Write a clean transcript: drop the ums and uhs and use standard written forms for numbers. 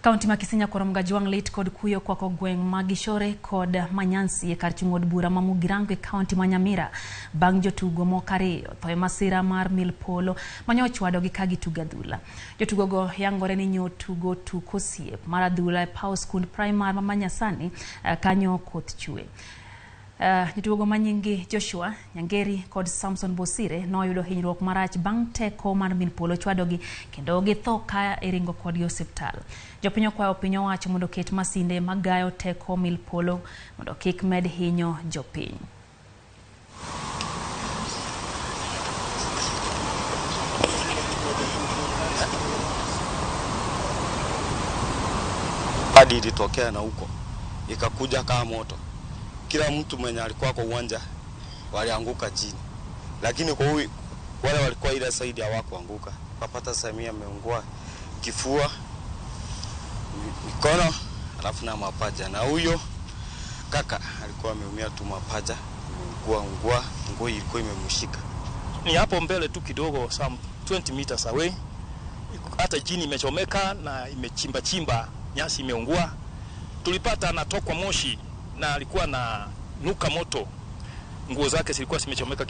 Kaunti ma Kisii Nyakwar Mgajwang' lit kod kuyo kwako gweng' ma Gishore kod Manyansi e kar chung' od bura ma Mugirango e kaunti ma Nyamira bang' jotugo moko ariyo tho e masira mar mil polo manyochwadogi ka gitugo adhula. Jotugogo yangore ni nyotugo tuk osiep mar adhula e paw skund primar ma Manyasani kanyo koth chwe. Jotugogo ma nying-gi Joshua Nyangeri kod Samson Bosire noyudo hinyruok marach bang' teko mar mil polo chwadogi kendo githo ka iringo kodgi e osiptal. Jopiny okwayo piny owacho mondo oket masinde magayo teko mil polo mondo kik med hinyo jopiny. Hadi ilitokea na huko ikakuja kama moto. Kila mtu mwenye alikuwa kwa uwanja walianguka chini, lakini kwa huyu wale walikuwa ile side hawakuanguka. Kapata Samia ameungua kifua, mikono, alafu na mapaja, na huyo kaka alikuwa ameumia tu mapaja, ameungua nguo ilikuwa imemshika. Ni hapo mbele tu kidogo, some 20 meters away, hata chini imechomeka na imechimba chimba, nyasi imeungua. Tulipata anatokwa moshi na alikuwa na nuka moto, nguo zake zilikuwa zimechomeka.